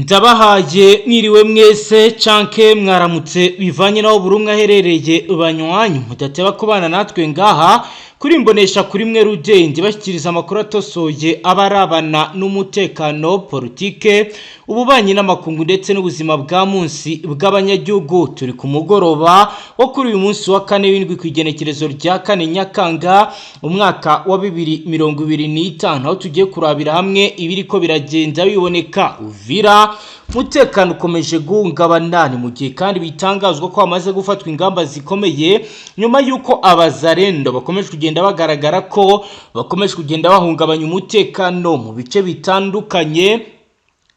Ndabahaye mwiriwe mwese canke mwaramutse, bivanye naho buri umwe aherereye. Banywanyi mudateba kubana natwe ngaha kuri Mbonesha kuri mwe rugende bashyikiriza amakuru atosoye aba arabana n'umutekano, politike, ububanyi n'amakungu ndetse n'ubuzima bwa munsi bw'abanyagihugu. Turi ku mugoroba wo kuri uyu munsi wa kane w'indwi, ku igenekerezo rya 4 Nyakanga, umwaka wa 2025, aho tugiye kurabira hamwe ibiriko biragenda biboneka Uvira. Umutekano ukomeje guhungabana. Ni mu gihe kandi bitangazwa ko hamaze gufatwa ingamba zikomeye nyuma y'uko Abazarendo bakomeje kugenda bagaragara ko bakomeje kugenda bahungabanya umutekano mu bice bitandukanye,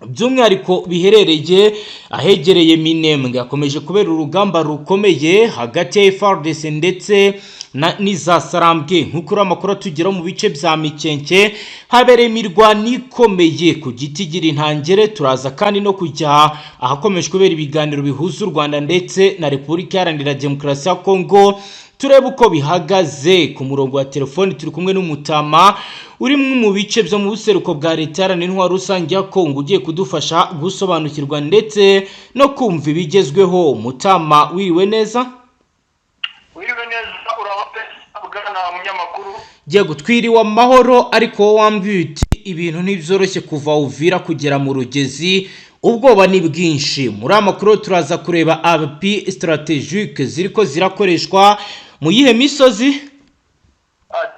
by'umwihariko biherereye ahegereye Minembwe. Hakomeje kubera urugamba rukomeye hagati ya FARDC ndetse n'iza Sarambwe. Nk'uko uriya amakuru atugeraho, mu bice bya Mikenke habereye imirwano ikomeye ku giti gira intangere. Turaza kandi no kujya ahakomeje kubera ibiganiro bihuza u Rwanda ndetse na Repubulika Iharanira Demokarasi ya Kongo, turebe uko bihagaze. Ku murongo wa telefoni turi kumwe n'umutama uri mu bice byo mu buseruko bwa Leta Iharanira Intwaro Rusange ya Kongo, ugiye kudufasha gusobanukirwa ndetse no kumva ibigezweho. Mutama, wiriwe neza? Wiriwe neza, uraba bwana munyamakuru. Yego, twiriwe amahoro, ariko wowe wambwiye uti ibintu ntibyoroshye kuva Uvira kugera mu Rugezi, ubwoba ni bwinshi. Muri aya makuru turaza kureba appui stratégique ziriko zirakoreshwa mu yihe misozi?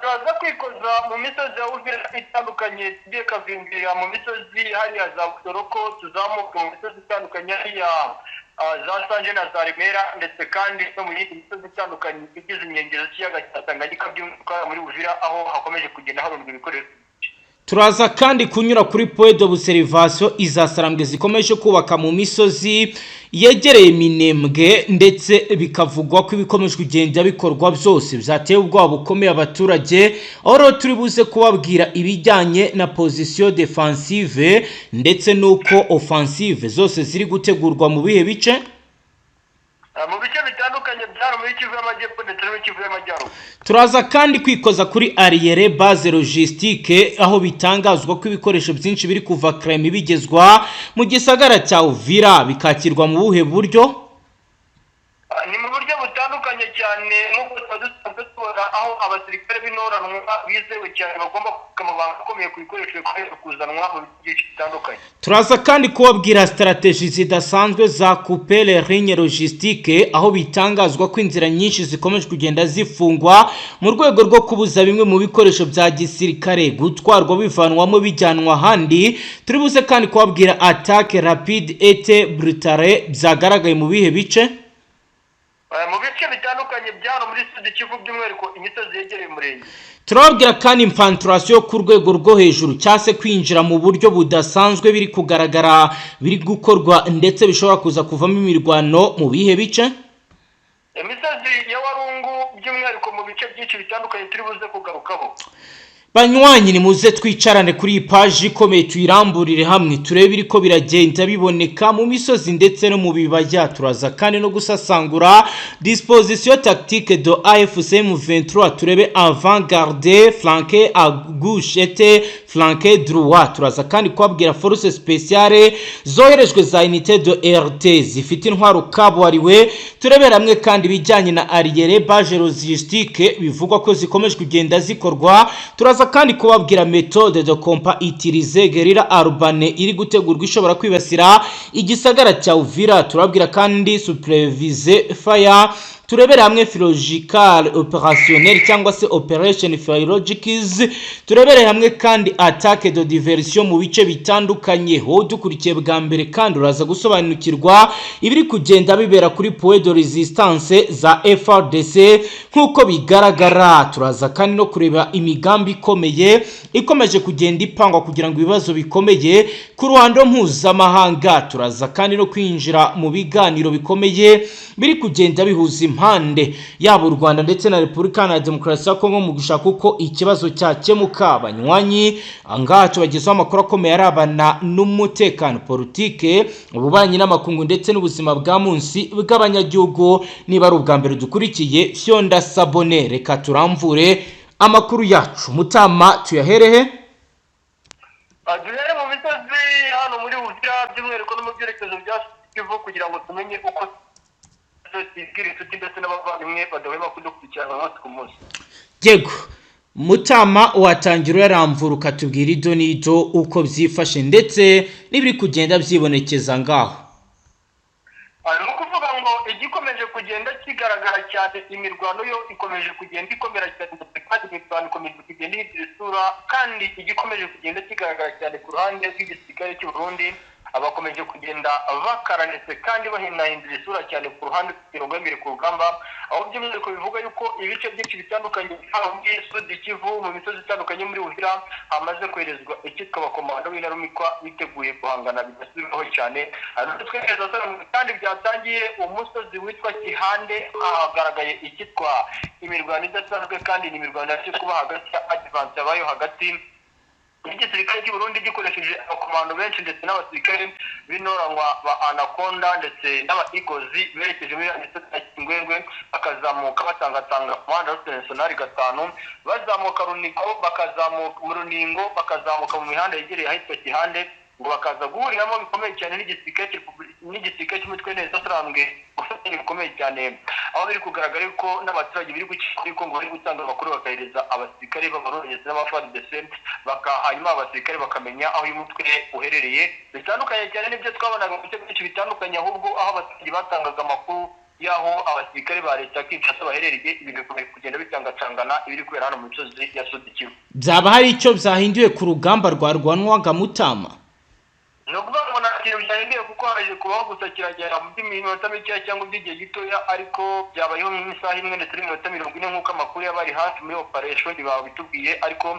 Turaza kwikoza mu misozi ya Uvira itandukanye, tugiye Kavimvira, mu misozi hariya za Busoroko, tuzamuka mu misozi itandukanye hariya za Sanje na za Remera, ndetse kandi no mu yindi misozi itandukanye igize inkengero z'ikiyaga cya Tanganyika, by'umwihariko muri Uvira aho hakomeje kugenda harundwa ibikoresho. Turaza kandi kunyura kuri point d'observation iza Sarambwe zikomeje kubaka mu misozi yegereye Minembwe, ndetse bikavugwa ko ibikomeje kugenda bikorwa byose byateye ubwoba bukomeye abaturage, aho rero turi buze kubabwira ibijyanye na position défensive ndetse n'uko offensive zose ziri gutegurwa mu bihe bice. Mu bice bitandukanye byaro muri Kivu y'Amajyepfo ndetse no muri Kivu y'Amajyaruguru. Turaza kandi kwikoza kuri arrière base logistique, aho bitangazwa ko ibikoresho byinshi biri kuva Kalemie bigezwa mu gisagara cya Uvira, bikakirwa mu buhe buryo? Ni mu buryo butandukanye cyane nk'uko tuba dusanzwe tubona, aho abasirikare b'intoranwa bizewe cyane bagomba kubika amabanga akomeye ku bikoresho bikomeje kuzanwa mu bice byinshi bitandukanye. Turaza kandi kubabwira stratégie zidasanzwe za couper les lignes logistiques, aho bitangazwa ko inzira nyinshi zikomeje kugenda zifungwa mu rwego rwo kubuza bimwe mu bikoresho bya gisirikare gutwarwa, bivanwamo bijyanwa ahandi. Turi buze kandi kubabwira attaque rapide et brutale byagaragaye mu bihe bice? Mu bice bitandukanye bya hano muri Sud Kivu, by'umwihariko imisozi yegereye umurenge. Turababwira kandi infiltration yo ku rwego rwo hejuru, cyangwa se kwinjira mu buryo budasanzwe, biri kugaragara biri gukorwa ndetse bishobora kuza kuvamo imirwano mu bihe bice? Imisozi ya Warungu, by'umwihariko mu bice byinshi bitandukanye turi buze kugarukaho. Banywanyi, nimuze twicarane kuri iyi paji ikomeye, tuyiramburire hamwe, turebe ibiriko biragenda biboneka mu misozi ndetse no mu bibaya. Turaza kandi no gusasangura disposition tactique de AFC M23, turebe avant-garde, flanc à gauche et flanc droit. Turaza kandi kubabwira force spéciale zoherejwe za unité de RT zifite intwaro kabuhariwe. Turebera hamwe kandi ibijyanye na arrière base logistique bivugwa ko zikomeje kugenda zikorwa. Turaza kandi kubabwira méthode de combat utilisée, guérilla urbaine iri gutegurwa ishobora kwibasira igisagara cya Uvira. Turababwira kandi supervisé fire, turebere hamwe philological opérationnel cyangwa se operation philologics. Turebere hamwe kandi attaque de diversion mu bice bitandukanye. Wowe dukurikiye bwa mbere kandi uraza gusobanukirwa ibiri kugenda bibera kuri point de résistance za FARDC nk'uko bigaragara. Turaza kandi no kureba imigambi ikomeye ikomeje kugenda ipangwa kugira ngo ibibazo bikomeye ku ruhando mpuzamahanga. Turaza kandi no kwinjira mu biganiro bikomeye biri kugenda bihuza impande, yaba u Rwanda ndetse na Repubulika Iharanira Demokarasi ya Kongo, mu gushaka uko ikibazo cyakemuka. Banywanyi, angaha tubagezaho amakuru akomeye arabana n'umutekano, politike, ububanyi n'amakungu ndetse n'ubuzima bwa munsi bw'abanyagihugu. Niba ari ubwa mbere dukurikiye, fyonda s'abonner. Reka turamvure amakuru yacu. Mutama, tuyaherehe? Duhere mu misozi hano muri Uvira, by'umwihariko no mu byerekezo bya Kivu, kugira ngo tumenye uko tubwira inshuti ndetse n'abavandimwe badahwema kudukurikirana umunsi ku munsi. Yego Mutama, watangira uyaramvura ukatubwira ido n'ido uko byifashe ndetse n'ibiri kugenda byibonekeza ngaho. Ni ukuvuga ngo igikomeje kugenda kigaragara cyane, imirwano yo ikomeje kugenda ikomera cyane, ndetse kandi imirwano ikomeje kugenda ihindura isura. Kandi igikomeje kugenda kigaragara cyane ku ruhande rw'igisirikare cy'u Burundi, abakomeje kugenda bakaranitse kandi bahinahindura isura cyane ku ruhande rw'imirongo y'imbere ku rugamba, aho by'umwihariko bivuga yuko ibice byinshi bitandukanye, haba muri Sud Kivu, mu misozi itandukanye muri Uvira, hamaze koherezwa icyitwa abakomando b'intarumikwa biteguye guhangana bidasubirwaho cyane. Hari twerekeza kandi byatangiye umusozi witwa Kihande, hagaragaye icyitwa imirwano idasanzwe, kandi ni imirwano yaje kuba hagati ya advance yabayeho hagati n'igisirikare cy'u Burundi gikoresheje abakomando benshi ndetse n'abasirikare b'intoranywa ba Anaconda ndetse n'aba Eagles, berekeje muri ya misozi ya Kingwengwe, bakazamuka batangatanga umuhanda wa National 5, bazamuka Runigo, bakazamuka mu Runingo, bakazamuka mu mihanda yegereye ahitwa Kihande, ngo bakaza guhuriramo bikomeye cyane n'igisirikare cy'umutwe neza sarambwe ubufatanye bukomeye cyane, aho biri kugaragara yuko n'abaturage biri gukeka yuko ngo bari gutanga amakuru bakahereza abasirikare b'Abarundi ndetse n'aba FARDC, baka hanyuma abasirikare bakamenya aho uyu mutwe uherereye. Bitandukanye cyane n'ibyo twabonaga mu bice byinshi bitandukanye, ahubwo aho abaturage batangaga amakuru y'aho abasirikare ba leta ya Kinshasa baherereye, ibintu bikomeje kugenda bitangacangana ibiri kubera hano mu misozi ya Sud Kivu. Byaba hari icyo byahinduye ku rugamba rwarwanwaga, Mutama? Ni ukuvuga ngo nta kintu byahinduye, kuko haje kubaho gusa kiragera mu by'iminota mikeya cyangwa by'igihe gitoya, ariko byabayeho mu isaha imwe ndetse n'iminota 40, nk'uko amakuru y'abari hafi muri operation babitubwiye. Ariko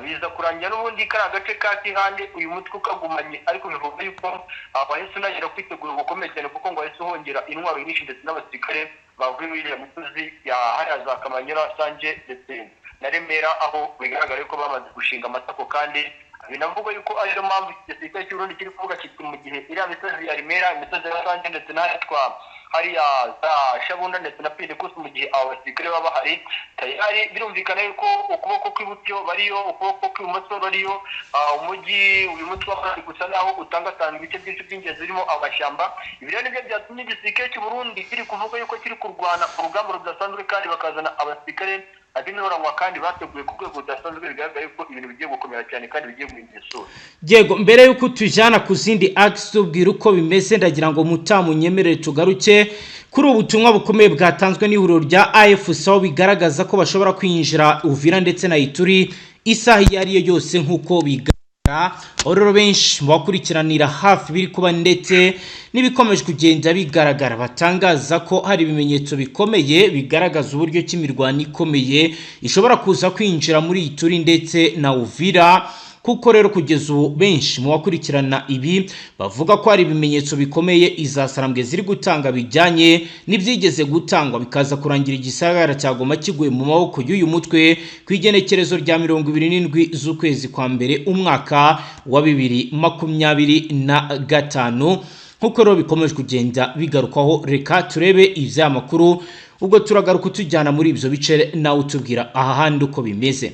biza kurangira n'ubundi kariya gace ka Kihande uyu mutwe ukagumanye, ariko bivuga yuko wahise unagera kwitegura gukomeye cyane, kuko ngo wahise uhongera intwaro nyinshi ndetse n'abasirikare bavuye muri iriya misozi ya hariya za Kamanyura, Sanje ndetse na Remera, aho bigaragara yuko bamaze gushinga amatako. Kandi binavugwa yuko ariyo mpamvu igisirikare cy'u Burundi kiri kuvuga kiti mu gihe iriya misozi ya Remera, imisozi ya Sanje ndetse n'ahitwa hariya za Shabunda ndetse na Pindikusi, mu gihe abo basirikare baba bahari tayari, birumvikana yuko ukuboko kw'iburyo bariyo, ukuboko kw'ibumoso bariyo. Umujyi uyu mutwe w'abandi gusa naho utangatanga ibice byinshi by'ingenzi birimo amashyamba. Ibi rero nibyo byatumye igisirikare cy'u Burundi kiri kuvuga yuko kiri kurwana urugamba rudasanzwe, kandi bakazana abasirikare ab'intoranywa kandi bateguye ku rwego rudasanzwe. Bigaragara yuko ibintu bigiye gukomera cyane kandi bigiye guhindura isura. Yego, mbere y'uko tujyana ku zindi axes tubwira uko bimeze, ndagira ngo Mutamu unyemerere tugaruke kuri ubu butumwa bukomeye bwatanzwe n'ihuriro rya AFC, aho bigaragaza ko bashobora kwinjira Uvira ndetse na Ituri isaha iyo ari yo yose nk'uko bigaragara, aho rero benshi mu bakurikiranira hafi biri kuba ndetse n'ibikomeje kugenda bigaragara batangaza ko hari ibimenyetso bikomeye bigaragaza uburyo ki imirwano ikomeye ishobora kuza kwinjira muri Ituri ndetse na Uvira, kuko rero kugeza ubu benshi mu bakurikirana ibi bavuga ko hari ibimenyetso bikomeye izasarambwe ziri gutanga bijyanye n'ibyigeze gutangwa, bikaza kurangira igisagara cya Goma kiguye mu maboko y'uyu mutwe ku igenekerezo rya 27 z'ukwezi kwa mbere umwaka wa 2025, nk'uko rero bikomeje kugenda bigarukwaho. Reka turebe iby'aya makuru, ubwo turagaruka tujyana muri ibyo bice, nawe utubwira aha handi uko bimeze.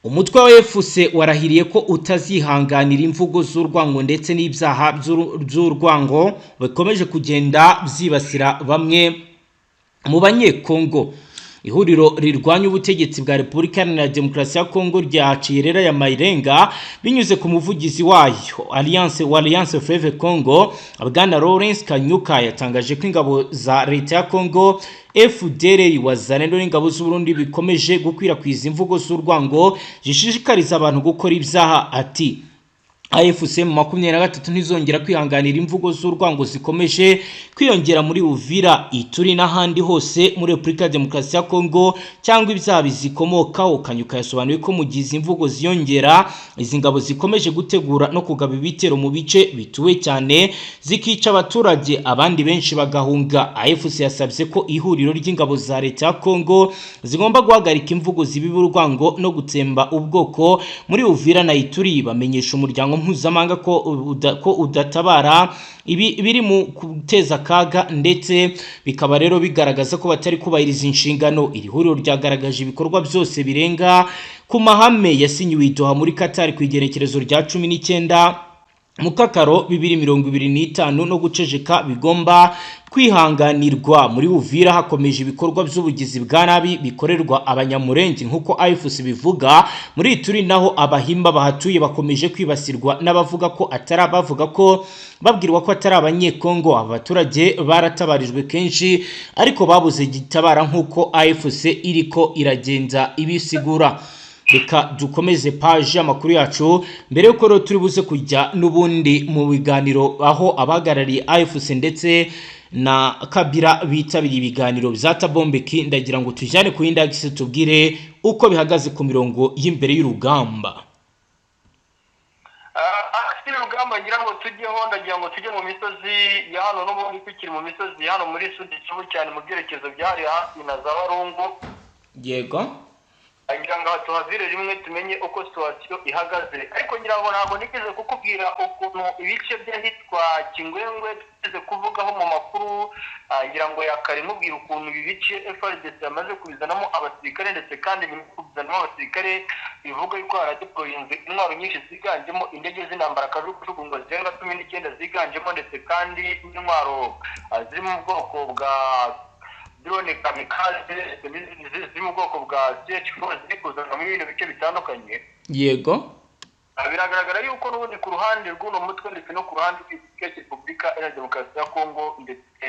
Umutwe wa AFC warahiriye ko utazihanganira imvugo z'urwango ndetse n'ibyaha by'urwango bikomeje kugenda byibasira bamwe mu Banyekongo. Ihuriro rirwanya ubutegetsi bwa Repubulika Iharanira Demokarasi ya Kongo ryaciye rero aya marenga binyuze ku muvugizi wayo Alliance wa Alliance Fleuve Congo, Bwana Lawrence Kanyuka, yatangaje ko ingabo za leta ya Kongo, FDLR, Wazalendo n'ingabo z'u Burundi bikomeje gukwirakwiza imvugo z'urwango zishishikariza abantu gukora ibyaha. Ati: "AFC M23 ntizongera kwihanganira imvugo z'urwango zikomeje kwiyongera muri Uvira, Ituri n'ahandi hose muri Repubulika ya Demokarasi ya Kongo cyangwa ibyaha bizikomokaho." Kanyuka yasobanuye ko mu gihe izi mvugo ziyongera, izi ngabo zikomeje gutegura no kugaba ibitero mu bice bituwe cyane, zikica abaturage, abandi benshi bagahunga. AFC yasabye ko ihuriro ry'ingabo za leta ya Kongo zigomba guhagarika imvugo zibiba urwango no gutsemba ubwoko muri Uvira na Ituri, bamenyesha umuryango mpuzamahanga ko udatabara ibi biri mu guteza akaga, ndetse bikaba rero bigaragaza ko batari kubahiriza inshingano. Iri huriro ryagaragaje ibikorwa byose birenga ku mahame yasinyiwe i Doha muri Qatar ku igenekerezo rya 19 Mukakaro 2025 no guceceka bigomba kwihanganirwa. Muri Uvira hakomeje ibikorwa by'ubugizi bwa nabi bikorerwa Abanyamurenge nk'uko AFC bivuga. Muri Ituri naho Abahimba bahatuye bakomeje kwibasirwa n'abavuga ko atari abavuga ko babwirwa ko atari Abanyekongo. Aba baturage baratabarijwe kenshi ariko babuze gitabara nk'uko AFC iriko iragenda ibisigura. Reka dukomeze paji amakuru yacu mbere y'uko rero turi buze kujya n'ubundi mu biganiro aho abahagarariye AFC ndetse na Kabila bitabiriye ibiganiro bya Thabo Mbeki. Ndagira ngo tujyane ku yindi axe, tubwire uko bihagaze ku mirongo y'imbere y'urugamba. Axe y'urugamba ngira ngo tujyeho, ndagira ngo tujye mu misozi ya hano n'ubundi tukiri mu misozi ya hano muri Sud Kivu, cyane mu byerekezo byahariye hafi na za Barungu. Ngira ngo tuhavire rimwe tumenye uko situation ihagaze, ariko ngira ngo ntabwo nigeze kukubwira ukuntu ibice by'ahitwa Kingwengwe tugeze kuvugaho mu makuru, ngira ngo yakare nkubwira ukuntu ibi bice FARDC yamaze kubizanamo abasirikare, ndetse kandi nyuma yo kubizanamo abasirikare bivuga yuko haradeployinze intwaro nyinshi ziganjemo indege z'intambara kajugujugu ngo zirenga 19 ziganjemo, ndetse kandi n'intwaro ziri mu bwoko bwa drone kamikaze n'izindi ziri mu bwoko bwa CH4 ziri kuzanwa muri bino bice bitandukanye. Biragaragara yuko n'ubundi ku ruhande rw'uno mutwe ndetse no ku ruhande rw'igihugu Repubulika Iharanira Demokarasi ya Kongo, ndetse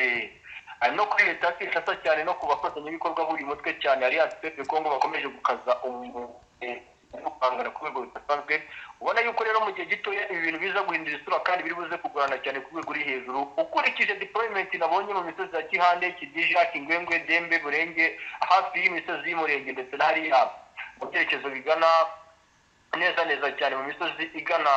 no kuri leta ya Kinshasa cyane, no ku bafatanyabikorwa b'uyu mutwe cyane Alliance Fleuve Congo, bakomeje gukaza no guhangana ku rwego rudasanzwe. Ubona yuko rero mu gihe gitoya ibi bintu biza guhindura isura kandi biri buze kugorana cyane ku rwego ruri hejuru, ukurikije deployment nabonye mu misozi ya Kihande, Kidija, Kingwengwe, Dembe, Burenge, hafi y'imisozi y'Umurenge, ndetse na hariya mu byerekezo bigana neza neza cyane mu misozi igana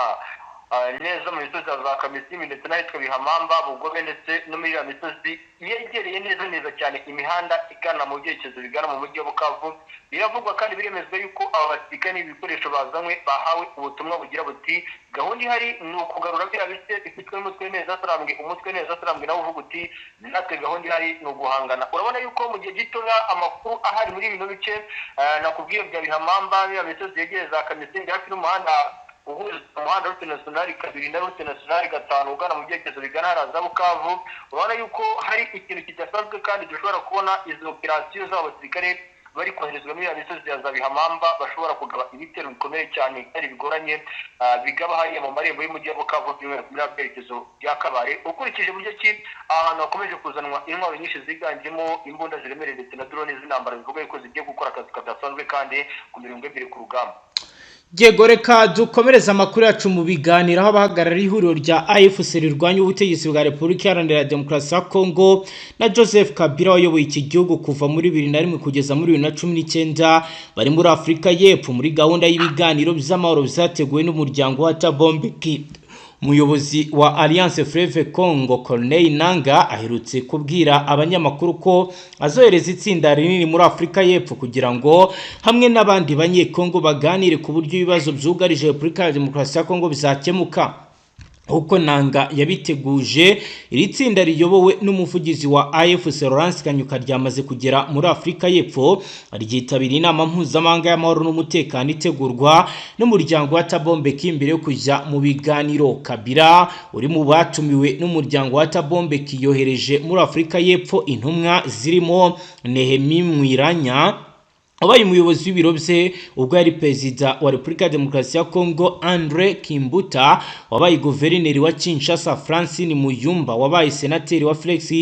neza mu misozi ya za Kamisimi, ndetse n'ahitwa Bihamamba, Bugobe, ndetse no muri iriya misozi yegereye neza neza cyane imihanda igana mu byerekezo bigana mu mujyi wa Bukavu. Biravugwa kandi biremezwa yuko aba basirikare n'ibikoresho bazanywe bahawe ubutumwa bugira buti: "Gahunda ihari ni ukugarura biriya bice bifitwe n'umutwe neza sarambwe." Umutwe neza sarambwe nawe uvuga uti: "Natwe gahunda ihari ni uguhangana." Urabona yuko mu gihe gitoya amakuru ahari muri bino bice nakubwiye bya Bihamamba, biriya misozi yegereye za Kamisimbi, hafi n'umuhanda uhuza umuhanda route nationale 2 na route nationale 5 ugana mu byerekezo bigana hariya za Bukavu, urabona yuko hari ikintu kidasanzwe kandi dushobora kubona izo operasiyo z'abo basirikare bari koherezwa muri ya misozi ya za Bihamamba bashobora kugaba ibitero bikomeye cyane kandi bigoranye, bigaba hariya mu marembo y'umujyi wa Bukavu, by'umwihariko muri byerekezo bya Kabare, ukurikije buryo ki ahantu hakomeje kuzanwa intwaro nyinshi ziganjemo imbunda ziremereye ndetse na drone z'intambara, bivuga yuko zigiye gukora akazi kadasanzwe kandi ku mirongo ibiri ku rugamba. Yego, reka dukomereze amakuru yacu mu biganiro aho abahagarariye ihuriro rya AFC rirwanya ubutegetsi bwa Repubulika Iharanira Demokarasi ya Kongo na Joseph Kabila wayoboye iki gihugu kuva muri 2001 kugeza muri 2019 bari muri Afurika y'Epfo muri gahunda y'ibiganiro by'amahoro byateguwe n'umuryango wa Thabo Mbeki. Umuyobozi wa Alliance Fleuve Congo, Corneille Nanga, aherutse kubwira abanyamakuru ko azohereza itsinda rinini muri Afurika y'Epfo kugira ngo hamwe n'abandi Banyekongo baganire ku buryo ibibazo byugarije Repubulika ya Demokarasi ya Kongo bizakemuka. Uko Nanga yabiteguje, iri tsinda riyobowe n'umuvugizi wa AFC Lawrence Kanyuka ryamaze kugera muri Afurika y'Epfo, ryitabira inama mpuzamahanga y'amahoro n'umutekano itegurwa n'umuryango wa Thabo Mbeki mbere yo kujya mu biganiro. Kabila uri mu batumiwe n'umuryango wa Thabo Mbeki yohereje muri Afurika y'Epfo intumwa zirimo Nehemi Mwiranya wabaye umuyobozi w'ibiro bye ubwo yari perezida wa Repubulika ya Demokarasi ya Kongo, Andre Kimbuta wabaye guverineri wa Kinshasa, Francine Muyumba wabaye senateri wa Felix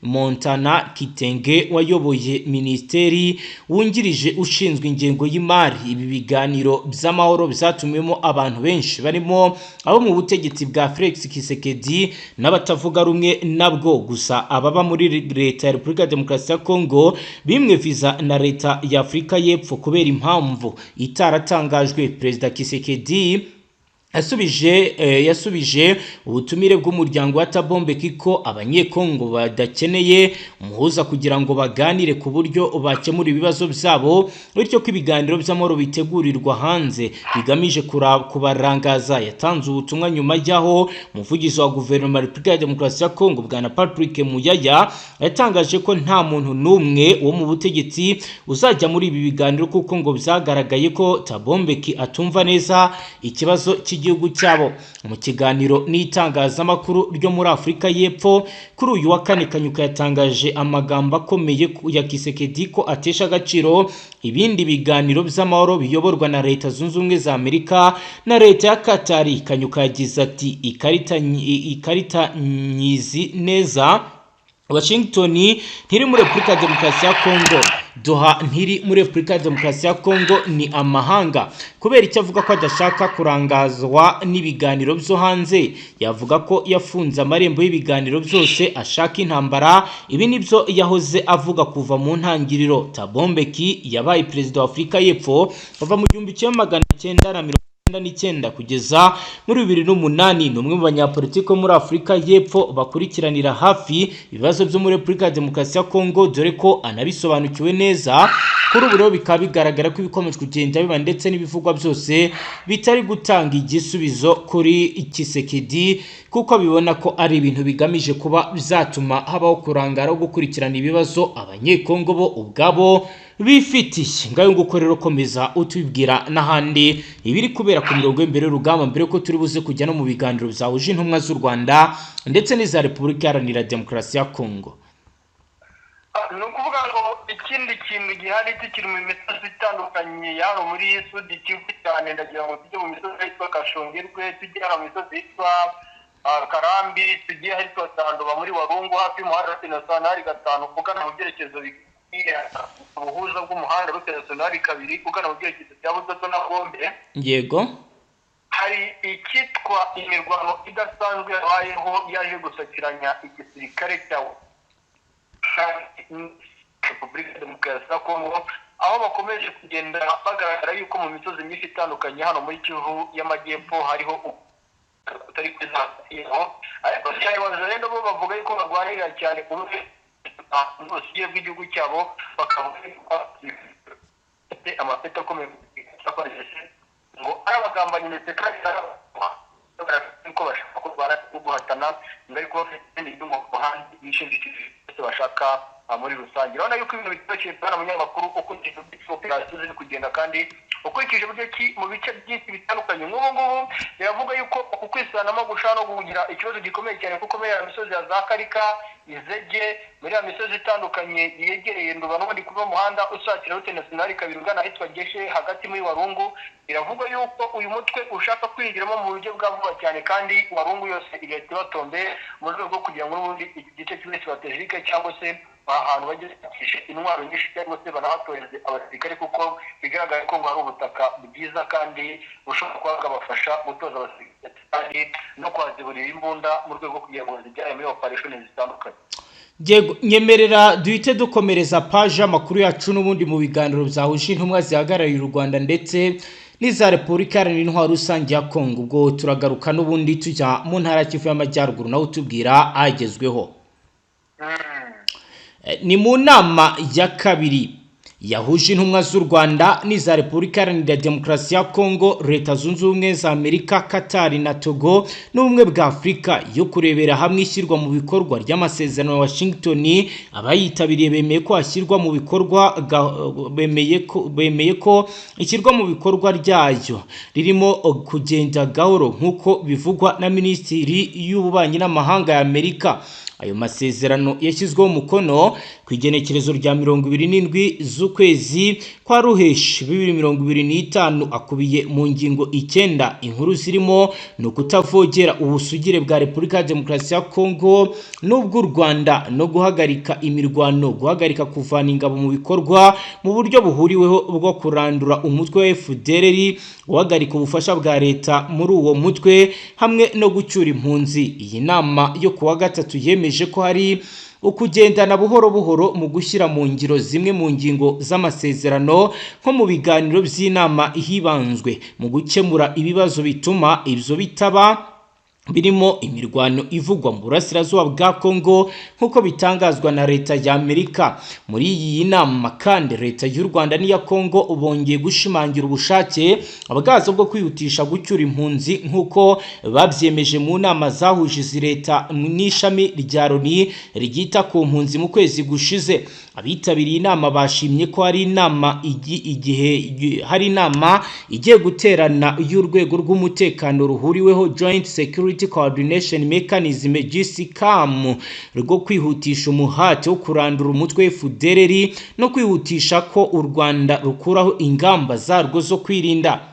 Montana Kitenge wayoboye minisiteri wungirije ushinzwe ingengo y'imari. Ibi biganiro by'amahoro byatumiwemo abantu benshi barimo abo mu butegetsi bwa Felix Tshisekedi n'abatavuga rumwe nabwo. Gusa ababa muri leta ya Repubulika ya Demokarasi ya Kongo bimwe visa na leta ya Afurika y'Epfo kubera impamvu itaratangajwe. Perezida Tshisekedi Yasubije ubutumire bw'umuryango wa Thabo Mbeki ko Abanyekongo badakeneye umuhuza kugira ngo baganire ku buryo bakemura ibibazo byabo, bityo ko ibiganiro by'amahoro bitegurirwa hanze bigamije kubarangaza. Yatanze ubutumwa nyuma y'aho umuvugizi wa guverinoma ya Repubulika ya Demokarasi ya Kongo, Bwana Patrick Muyaya, yatangaje ko nta muntu n'umwe wo mu butegetsi uzajya muri ibi biganiro, kuko ngo byagaragaye ko Thabo Mbeki atumva neza ikibazo cy'igihugu cyabo. Mu kiganiro n'itangazamakuru ryo muri Afurika y'Epfo kuri uyu wa kane, Kanyuka yatangaje amagambo akomeye ya Tshisekedi ko atesha agaciro ibindi biganiro by'amahoro biyoborwa na Leta Zunze Ubumwe za Amerika na Leta ya Katari. Kanyuka yagize ati: Ikarita nyizi neza. Washington ntiri muri Repubulika ya Demokarasi ya Kongo, Doha ntiri muri Repubulika ya Demokarasi ya Kongo, ni amahanga." Kubera icyo avuga ko adashaka kurangazwa n'ibiganiro byo hanze, yavuga ko yafunze amarembo y'ibiganiro byose, ashaka intambara. Ibi nibyo yahoze avuga kuva mu ntangiriro. Thabo Mbeki yabaye perezida wa Afurika y'Epfo kuva mu 1999 kugeza muri 2008. Ni umwe mu banyapolitiki bo muri Afurika y'Epfo bakurikiranira hafi ibibazo byo muri Repubulika ya Demokarasi ya Kongo, dore ko anabisobanukiwe neza. Kuri ubu rero bikaba bigaragara ko ibikomeje kugenda biba ndetse n'ibivugwa byose bitari gutanga igisubizo kuri Tshisekedi, kuko bibona ko ari ibintu bigamije kuba byatuma habaho kurangara, gukurikirana ibibazo Abanyekongo bo ubwabo bifitiye. Ngayo nguko rero, komeza utubwira n'ahandi ibiri kubera ku mirongo y'imbere y'urugamba, mbere ko turi buze kujya no mu biganiro byahuje intumwa z'u Rwanda ndetse n'iza Repubulika Iharanira Demokarasi ya Kongo. Ni ukuvuga ngo ikindi kintu gihari, tukiri mu misozi itandukanye yaba muri Sud Kivu cyane, ndagira ngo tujye mu misozi yitwa Kashungirwe, tujye hano mu misozi yitwa Karambi, tujye ahitwa Sandoba muri Walungu, hafi y'umuhanda route nationale 5 ugana mu byerekezo, ubuhuza bw'umuhanda route nationale 2 ugana mu byerekezo bya Budodo na Gombe. Hari icyitwa imirwano idasanzwe yabayeho, yaje gusakiranya igisirikare cya Repubulika ya Demokarasi ya Kongo, aho bakomeje kugenda bagaragara yuko mu misozi myinshi itandukanye hano muri Kivu y'Amajyepfo hariho utari kwiza, ariko cyane rero bo bavuga yuko barwanirira cyane ubusugire bw'igihugu cyabo, bakavuga yuko bafite amapeti akomeye ngo ari abagambanyi, ndetse kandi ko bashaka kurwana no guhatana, ngo ariko bafite ibindi bihugu ku ruhande bishingikirije byose bashaka. Muri rusange urabona yuko ibintu bitoroshye, bwana munyamakuru, ukurikije uburyo operasiyo ziri kugenda kandi ukurikije uburyo ki mu bice byinshi bitandukanye nk'ubu ngubu biravuga yuko uku kwisanamo gushobora no kugira ikibazo gikomeye cyane, kuko muri ya misozi ya za Karika, Izege, muri ya misozi itandukanye yegereye Nduba, n'ubundi kuva umuhanda usatira route nationale 2 ugana ahitwa Geshe hagati muri Walungu, biravuga yuko uyu mutwe ushaka kwinjiramo mu buryo bwa vuba cyane, kandi Walungu yose igahita ibatombe mu rwego rwo kugira ngo n'ubundi iki gice kibe stratégique, cyangwa se ahantu bajye intwaro nyinshi, cyangwa se banahatoreze abasirikare, kuko bigaragara ko ngo hari ubutaka bwiza kandi bushobora kuba bwabafasha gutoza abasirikare kandi no kwaziburira imbunda mu rwego rwo kugira ngo zijyane muri operation zitandukanye. Yego, nyemerera duhite dukomereza paje y'amakuru yacu n'ubundi mu biganiro byahuje intumwa zihagarariye u Rwanda ndetse n'iza Repubulika Iharanira Intwaro Rusange ya Kongo. Ubwo turagaruka n'ubundi tujya mu ntara ya Kivu y'Amajyaruguru, nawe utubwira agezweho. Ni mu nama ya kabiri yahuje intumwa z'u Rwanda n'iza Repubulika Iharanira Demokarasi ya Kongo, Leta Zunze Ubumwe za Amerika, Katari na Togo n'Ubumwe bwa Afurika, yo kurebera hamwe ishyirwa mu bikorwa ry'amasezerano ya Washington. Abayitabiriye bemeye ko hashyirwa mu bikorwa bemeye ko ishyirwa mu bikorwa ryayo ririmo kugenda gahoro, nk'uko bivugwa na Minisitiri y'Ububanyi n'Amahanga ya Amerika. Ayo masezerano yashyizweho umukono ku igenekerezo rya 27 z'ukwezi kwa Ruheshi 2025, akubiye mu ngingo 9. Inkuru zirimo ni ukutavogera ubusugire bwa Repubulika ya Demokarasi ya Kongo n'ubw'u Rwanda, no guhagarika imirwano, guhagarika kuvana ingabo mu bikorwa mu buryo buhuriweho bwo kurandura umutwe wa FDLR, guhagarika ubufasha bwa leta muri uwo mutwe, hamwe no gucyura impunzi. Iyi nama yo kuwa gatatu yemeje ko hari Ukugendana buhoro buhoro mu gushyira mu ngiro zimwe mu ngingo z'amasezerano, nko mu biganiro by'inama hibanzwe mu gukemura ibibazo bituma ibyo bitaba, birimo imirwano ivugwa mu burasirazuba bwa Kongo, nk'uko bitangazwa na leta ya Amerika. Muri iyi nama kandi, leta y'u Rwanda n'iya Kongo bongeye gushimangira ubushake bwazo bwo kwihutisha gucyura impunzi, nk'uko babyemeje mu nama zahuje izi leta n'ishami rya Loni ryita ku mpunzi mu kwezi gushize. Abitabiriye inama bashimye ko hari inama igihe hari inama igiye guterana y'urwego rw'umutekano ruhuriweho, Joint Security Coordination Mechanism, JSCOM, rwo kwihutisha umuhate wo kurandura umutwe FDLR no kwihutisha ko u Rwanda rukuraho ingamba zarwo zo kwirinda.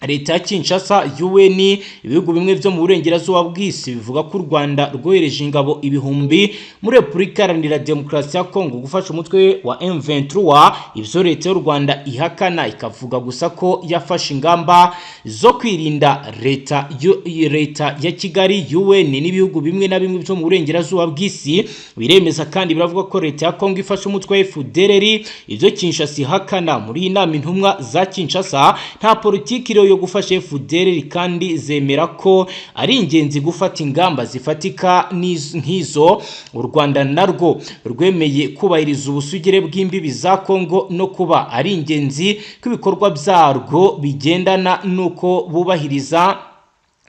Leta ya Kinshasa, UN, ibihugu bimwe byo mu burengerazuba bw'isi bivuga ko u Rwanda rwohereje ingabo ibihumbi muri Repubulika Iharanira Demokarasi ya Kongo gufasha umutwe wa M23, ibyo leta y'u Rwanda ihakana, ikavuga gusa ko yafashe ingamba zo kwirinda. Leta ya Kigali, UN n'ibihugu bimwe na bimwe byo mu burengerazuba bw'isi biremeza kandi biravuga ko leta ya Kongo ifashe umutwe wa FDLR, ibyo Kinshasa ihakana. Muri iyi nama, intumwa za Kinshasa nta politiki yo gufasha FDLR, kandi zemera ko ari ingenzi gufata ingamba zifatika nk'izo. U Rwanda narwo rwemeye kubahiriza ubusugire bw'imbibi za Kongo no kuba ari ingenzi ko ibikorwa byarwo bigendana n'uko bubahiriza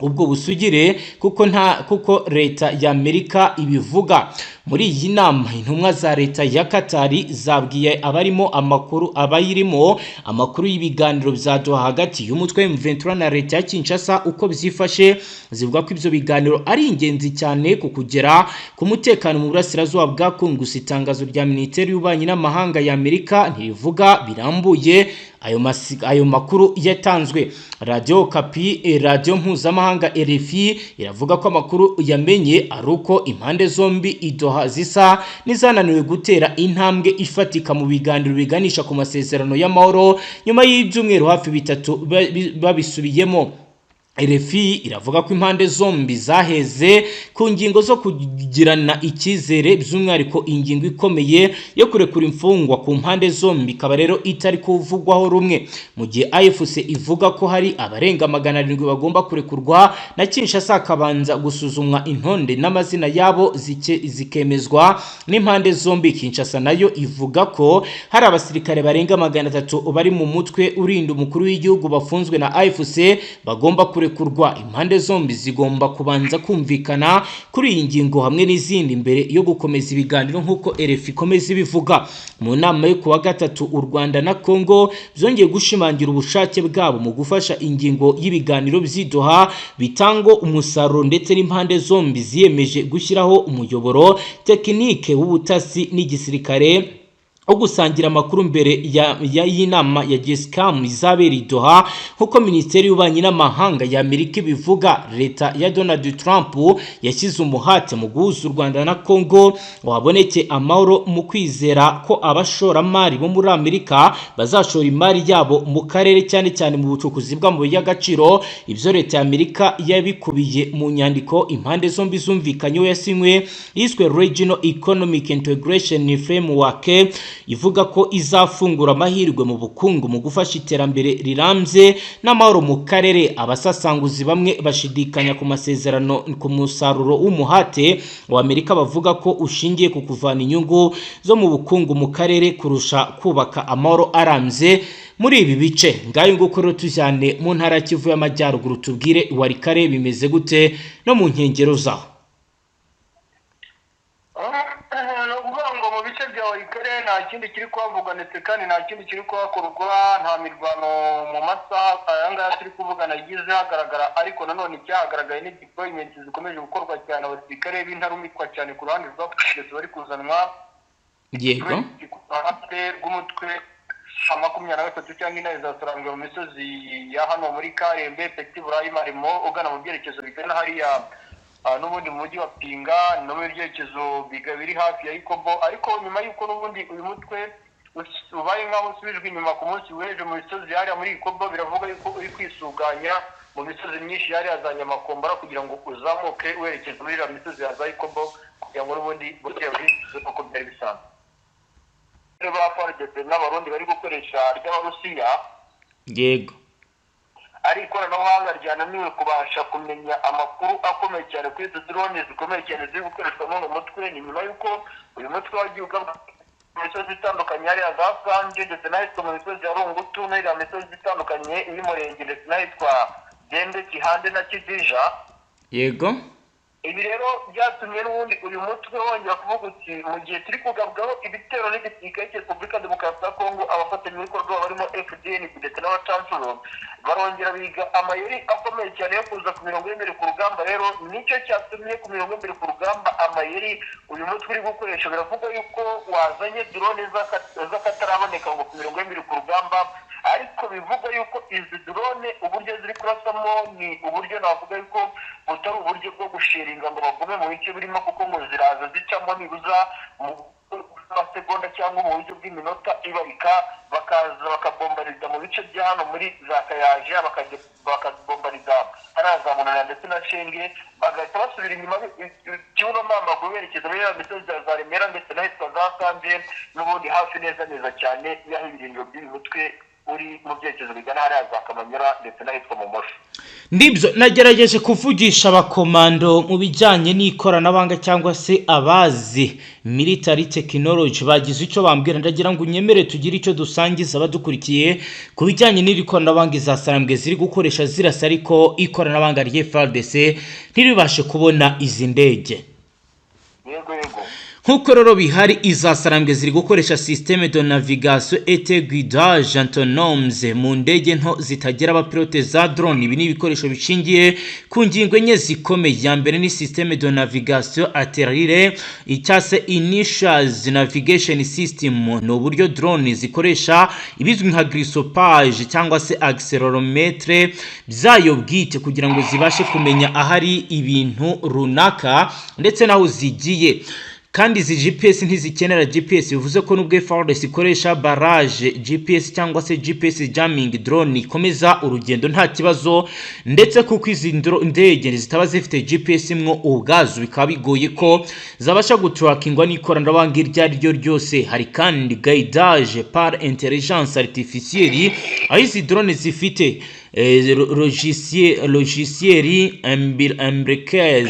ubwo busugire, kuko leta ya Amerika ibivuga. Muri iyi nama, intumwa za leta ya Katari zabwiye abarimo amakuru abayirimo amakuru y'ibiganiro bya Doha hagati y'umutwe M23 na leta ya Kinshasa uko byifashe, zivuga ko ibyo biganiro ari ingenzi cyane ku kugera ku mutekano mu burasirazuba bwa Kongo. Gusa itangazo rya Minisiteri y'Ububanyi n'Amahanga ya Amerika ntirivuga birambuye ayo makuru yatanzwe. Radio Okapi, radio mpuzamahanga RFI, iravuga ko amakuru yamenye ari uko impande zombi i Doha zisa n'izananiwe gutera intambwe ifatika mu biganiro biganisha ku masezerano y'amahoro nyuma y'ibyumweru hafi 3 babisubiyemo. RFI iravuga ko impande zombi zaheze ku ngingo zo kugirana icyizere, by'umwihariko ingingo ikomeye yo kurekura imfungwa ku mpande zombi ikaba rero itari kuvugwaho rumwe, mu gihe AFC ivuga ko hari abarenga 700 bagomba kurekurwa, na Kinshasa hakabanza gusuzumwa intonde n'amazina yabo zikemezwa n'impande zombi. Kinshasa nayo ivuga ko hari abasirikare barenga 300 bari mu mutwe urinda umukuru w'igihugu bafunzwe na AFC bagomba kurekurwa. Impande zombi zigomba kubanza kumvikana kuri iyi ngingo hamwe n'izindi mbere yo gukomeza ibiganiro, nk'uko RFI ikomeza ibivuga. Mu nama yo kuwa gatatu, u Rwanda na Congo byongeye gushimangira ubushake bwabo mu gufasha ingingo y'ibiganiro by'i Doha bitanga umusaruro, ndetse n'impande zombi ziyemeje gushyiraho umuyoboro tekinike w'ubutasi n'igisirikare wo gusangira amakuru mbere ya y'inama ya JSCOM izabera i Doha, nk'uko Minisiteri y'Ububanyi n'Amahanga ya Amerika ibivuga. Leta ya Donald Trump yashyize umuhate mu guhuza u Rwanda na Congo ngo haboneke amahoro, mu kwizera ko abashoramari bo muri Amerika bazashora imari yabo mu karere, cyane cyane mu bucukuzi bw'amabuye y'agaciro. Ibyo leta ya Amerika yabikubiye mu nyandiko impande zombi zumvikanyeho yasinywe, yiswe Regional Economic Integration Framework, ivuga ko izafungura amahirwe mu bukungu mu gufasha iterambere rirambye n'amahoro mu karere. Abasasanguzi bamwe bashidikanya ku masezerano, ku musaruro w'umuhate wa Amerika, bavuga ko ushingiye ku kuvana inyungu zo mu bukungu mu karere kurusha kubaka amahoro arambye muri ibi bice. Ngayo nguko rero, tujyane mu ntara ya Kivu y'Amajyaruguru, tubwire Walikale bimeze gute no mu nkengero zaho. Ni ukuvuga ngo mu bice bya Walikale nta kindi kiri kuhavugwa, ndetse kandi nta kindi kiri kuhakorwa. Nta mirwano mu masaha aya ngaya turi kuvugana yigize hagaragara, ariko nanone icyahagaragaye ni deployment zikomeje gukorwa cyane, abasirikare b'intarumikwa cyane ku ruhande rwa FARDC bari kuzanwa ku ruhande rw'umutwe 23 cyangwa intare za Sarambwe mu misozi ya hano muri Karembe, Petit Burayi, Marimo, ugana mu byerekezo bigana hariya n'ubundi mu mujyi wa Pinga no mu byerekezo biri hafi ya Ikobo. Ariko nyuma y'uko n'ubundi uyu mutwe ubaye nk'aho usubijwe inyuma ku munsi w'ejo mu misozi hariya muri Ikobo, biravuga yuko uri kwisuganya mu misozi myinshi yari yazanye amakombara kugira ngo uzamuke werekeza muri iriya misozi ya za Ikobo. Kugira ngo n'ubundi bongere babisubize uko byari bisanzwe. Rero ba FARDC n'Abarundi bari gukoresha ry'Abarusiya, ari ikoranabuhanga ryananiwe kubasha kumenya amakuru akomeye cyane kuri izo drone zikomeye cyane ziri gukoreshwa n'uno mutwe. Ni nyuma y'uko uyu mutwe wagiye ugabwa mu misozi itandukanye hariya za Sange ndetse n'ahitwa mu misozi ya Rungutu, n'iriya misozi itandukanye y'Umurenge, ndetse n'ahitwa Gende, Kihande na Kidija. Ibi rero byatumye n'ubundi uyu mutwe wongera kuvuga uti: "Mu gihe turi kugabwaho ibitero n'igisirikare cya Repubulika Demokarasi ya Kongo, abafatanyabikorwa barimo FDN ndetse n'abacancuro barongera biga amayeri akomeye cyane yo kuza ku mirongo y'imbere ku rugamba." Rero nicyo cyatumye ku mirongo y'imbere ku rugamba amayeri uyu mutwe uri gukoresha, biravugwa yuko wazanye drone z'akataraboneka ngo ku mirongo y'imbere ku rugamba, ariko bivugwa yuko izi drone uburyo ziri kurasamo ni uburyo navuga yuko butari uburyo bwo gushiringa ngo bagume mu bice birimo, kuko ngo ziraza zicamo nibuza mu masegonda cyangwa mu buryo bw'iminota ibarika, bakaza bakabombariza mu bice bya hano muri za Kayaje, bakabombariza hariya za Munana ndetse na Shenge, bagahita basubira inyuma kibuno n'amaguru berekeza muri ya misozi ya za Remera ndetse n'ahitwa za Sange, n'ubundi hafi neza neza cyane y'aho ibirindiro by'uyu mutwe uri mu byerekezo bigana hariya za Kamanyura ndetse n'ahitwa mu Mosho. Ndibyo, nagerageje kuvugisha abakomando mu bijyanye n'ikoranabuhanga cyangwa se abazi military technology, bagize icyo bambwira. Ndagira ngo unyemere tugire icyo dusangiza abadukurikiye ku bijyanye n'iri koranabuhanga iza Sarambwe ziri gukoresha zirasa, ariko ikoranabuhanga rya FARDC ntiribashe kubona izi ndege. Yego. Nk'uko rero bihari, iza Sarambwe ziri gukoresha système de navigation et guidage autonomes mu ndege nto zitagira abapilote za drone. Ibi ni ibikoresho bishingiye ku ngingo enye zikomeye. Ya mbere ni système de navigation atterrir cyangwa se inertial navigation system. Ni uburyo drone zikoresha ibizwi nka gyroscope cyangwa se accéléromètre byayo bwite kugira ngo zibashe kumenya ahari ibintu runaka ndetse n'aho zigiye. Kandi izi GPS ntizikenera GPS, bivuze ko nubwo FARDC ikoresha barrage GPS cyangwa se GPS jamming, drone ikomeza urugendo nta kibazo, ndetse kuko izi ndege zitaba zifite GPS mwo ubwazo, bikaba bigoye ko zabasha gutrackingwa n'ikoranabuhanga iryo ari ryo ryose. Hari kandi guidage par intelligence artificielle, aho izi drone zifite logiciel embarqué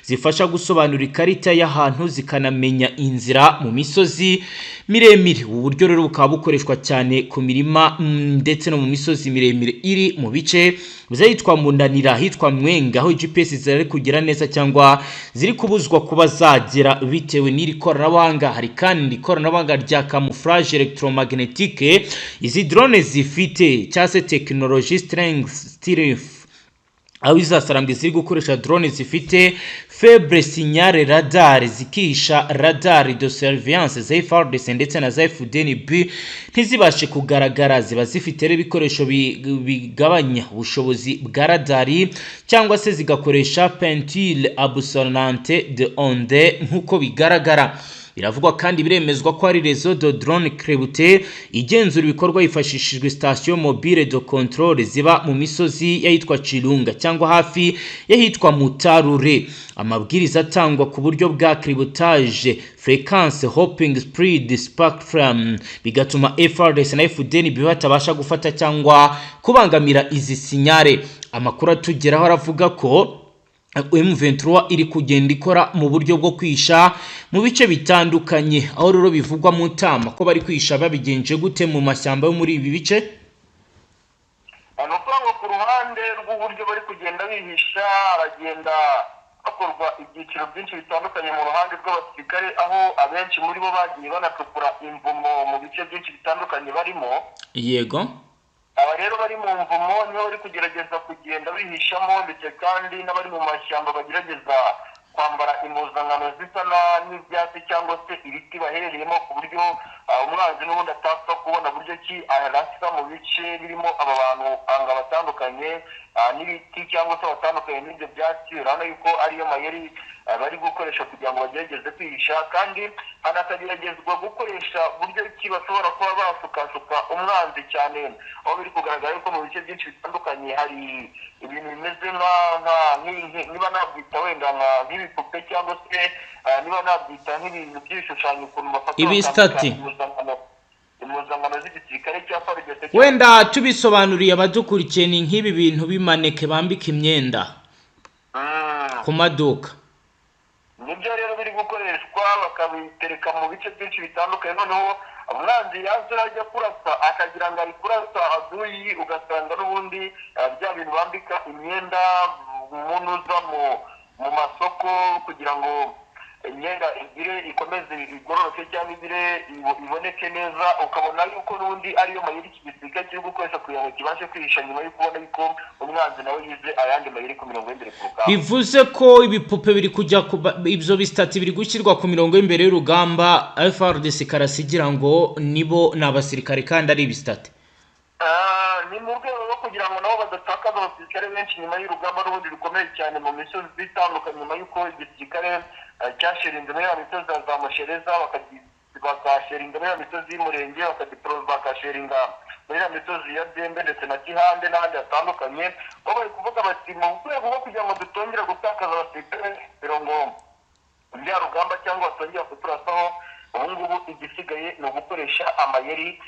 zifasha gusobanura ikarita y'ahantu, zikanamenya inzira mu misozi miremire. Ubu buryo rero bukaba bukoreshwa cyane ku mirima ndetse no mu misozi miremire iri mu bice byahitwa Munanira, ahitwa Mwenga, aho GPS zitari kugera neza cyangwa ziri kubuzwa kuba zagera bitewe n'iri koranabuhanga. Hari kandi ikoranabuhanga rya camouflage électromagnétique. Izi drone zifite cyangwa se technologie strength stealth, aho izasarambwe ziri gukoresha drone zifite faible signal radar, zikihisha radar de surveillance za FARDC ndetse na za FDNB, ntizibashe kugaragara. Ziba zifite rero ibikoresho bigabanya ubushobozi bwa radari cyangwa se zigakoresha peinture absorbante de onde. Nk'uko bigaragara, biravugwa kandi biremezwa ko ari réseau de drone crypté igenzura ibikorwa hifashishijwe station mobile de contrôle ziba mu misozi y'ahitwa Chirunga cyangwa hafi y'ahitwa Mutarure. Amabwiriza atangwa ku buryo bwa cryptage, frequency hopping, spread spectrum, bigatuma FARDC na FDNB batabasha gufata cyangwa kubangamira izi signal. Amakuru atugeraho aravuga ko M23 iri kugenda ikora mu buryo bwo kwisha mu bice bitandukanye. Aho rero bivugwa mu tama ko bari kwisha babigenje gute mu mashyamba yo muri ibi bice? Ni ukuvuga ngo ku ruhande rw'uburyo bari kugenda bihisha, haragenda hakorwa ibyiciro byinshi bitandukanye mu ruhande rw'abasirikare, aho abenshi muri bo bagiye banacukura imvumo mu bice byinshi bitandukanye barimo. Aba rero bari mu mvumo nibo bari kugerageza kugenda bihishamo, ndetse kandi n'abari mu mashyamba bagerageza kwambara impuzankano zisa n'ibyatsi cyangwa se ibiti baherereyemo, ku buryo umwanzi n'ubundi atapfa kubona buryo ki arasa mu bice birimo aba bantu anga batandukanye. n'ibiti cyangwa se batandukanye n'ibyo byatsi. Urabona yuko ariyo mayeri bari gukoresha kugira ngo bagerageze kwihisha, kandi hanakageragezwa gukoresha buryo ki bashobora kuba basukasuka umwanzi cyane, aho biri kugaragara yuko mu bice byinshi bitandukanye hari ibintu bimeze niba nabyita wenda nk'ibipupe cyangwa se niba nabyita nk'ibintu by'ibishushanyo, ukuntu bafata Ibisitati. impuzankano z'igisirikare cya FARDC. Wenda tubisobanuriye abadukurikiye, ni nk'ibi bintu bimaneke bambika imyenda ku maduka. Nibyo rero biri gukoreshwa, bakabitereka mu bice byinshi bitandukanye, noneho umwanzi yaza ajya kurasa akagira ngo ari kurasa aduyi, ugasanga n'ubundi bya bintu bambika imyenda umuntu uza mu masoko kugira ngo imyenda igire ikomeze igororoke cyangwa igire iboneke neza, ukabona yuko n'ubundi ariyo mayeri iki gisirikare kiri gukoresha kugira ngo kibashe kwihisha nyuma yo kubona yuko umwanzi nawe yize ayandi mayeri ku mirongo y'imbere ku rugamba. Bivuze ko ibipupe biri kujya ibyo bisitati biri gushyirwa ku mirongo y'imbere y'urugamba, FARDC karasi igira ngo nibo ni abasirikare kandi ari ibisitati. Ni mu rwego rwo kugira ngo nabo badatakaza abasirikare benshi nyuma y'urugamba n'ubundi rukomeye cyane mu misozi itandukanye, nyuma y'uko igisirikare cyasherinze muri ya misozi ya za Mushereza, bakasheringa muri ya misozi y'Umurenge, bakasheringa muri ya misozi ya Byembe ndetse na Kihande n'ahandi hatandukanye, aho bari kuvuga bati mu rwego rwo kugira ngo dutongere gutakaza abasirikare mirongo bya rugamba cyangwa batongera kuturasaho, ubu ngubu igisigaye ni ugukoresha amayeri,